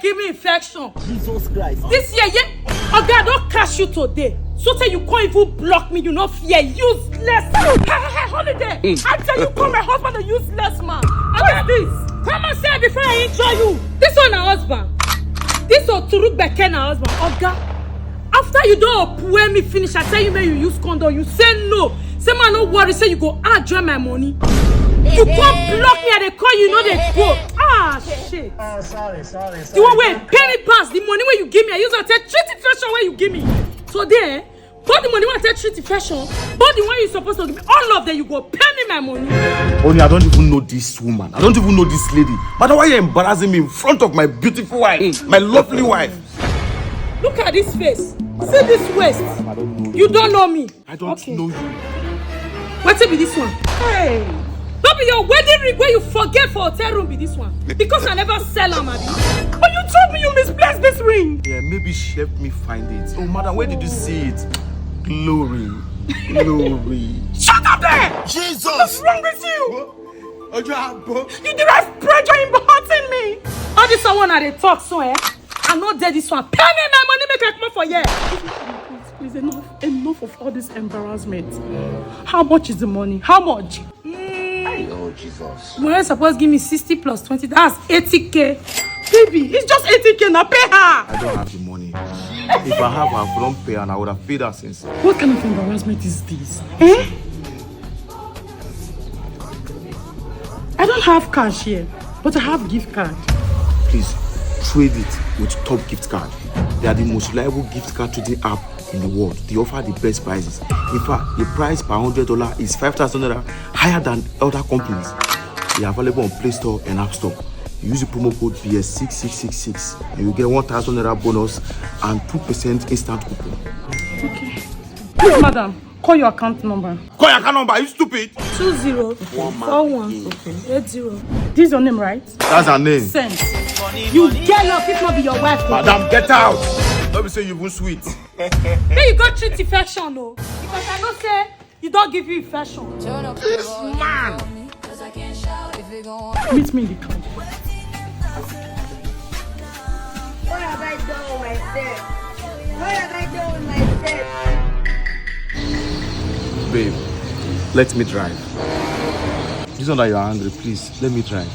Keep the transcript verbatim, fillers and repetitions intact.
Give me infection. Jesus Christ. This year, yeah. Oga, I don catch you today. So say you can't even block me, you no fear. Useless. Hey, hey, hey, holiday. I tell you, call my husband a useless man. What is this? Come and say before I injure you. This one na husband. This Oturuk Beke na husband. Oga, after you don pull me finish, I tell you make you use condom. You say no. Say man no worry, say you go add join my money. You come block me, I dey call you, no dey go. Ah, shit. Oh, sorry, sorry, sorry. The one wey pay me pass, the money wey you give me, I use am take treat infection wey you give me. Today, eh, both the money wey I take treat infection, both the one you suppose to give me, all of them you go pay me my money. Oni, I don't even know this woman. I don't even know this lady. Madam, why are you embarrassing me in front of my beautiful wife, my lovely wife? Look at this face. See this waist. You don't know me. I don't Okay. Know you. Wetin be this one? Hey. No be your wedding ring wey you forget for hotel room be this one. Because I never sell am, abi. But you told me you misplaced this ring. Yeah, maybe she helped me find it. Oh, madam, where did you see it? Glory. Glory. Shut up there! Jesus! Wrong with you? Ojú àgbo. You derive pleasure in hurting me. All this one I dey talk so, eh? I no dey this one. Pay me my money, make I come for here. Please, enough, enough of all this embarrassment. How much is the money? How much? Oh, Jesus. Mure suppose give me sixty plus twenty. That's eighty k. Baby, it's just eighty k now. Pay her. I don't have the money. If I have, I would not pay and I would have paid her since. What kind of embarrassment is this? Eh? I don't have cash here, but I have gift card. Please trade it with Top Gift Card. They are the most reliable gift card trading app in the world. They offer the best prices. In fact, the price per hundred dollar is five thousand naira higher than other companies. They are available on Play Store and App Store. Use the promo code B S six six six six and you get one thousand naira bonus and two percent instant coupon. Please, madam, call your account number. Call your account number, are you stupid? Two zero four one eight zero. This is your name, right? That's her name. Sense. You get lost if not be your wife. Madam, get out! Don't be say you even sweet. Then you go treat infection, no. Because I know say you don't give you infection. This man! Meet me in the car. What have I done with myself? What have I done with myself? Babe, let me drive. This one that you're angry, please, let me drive.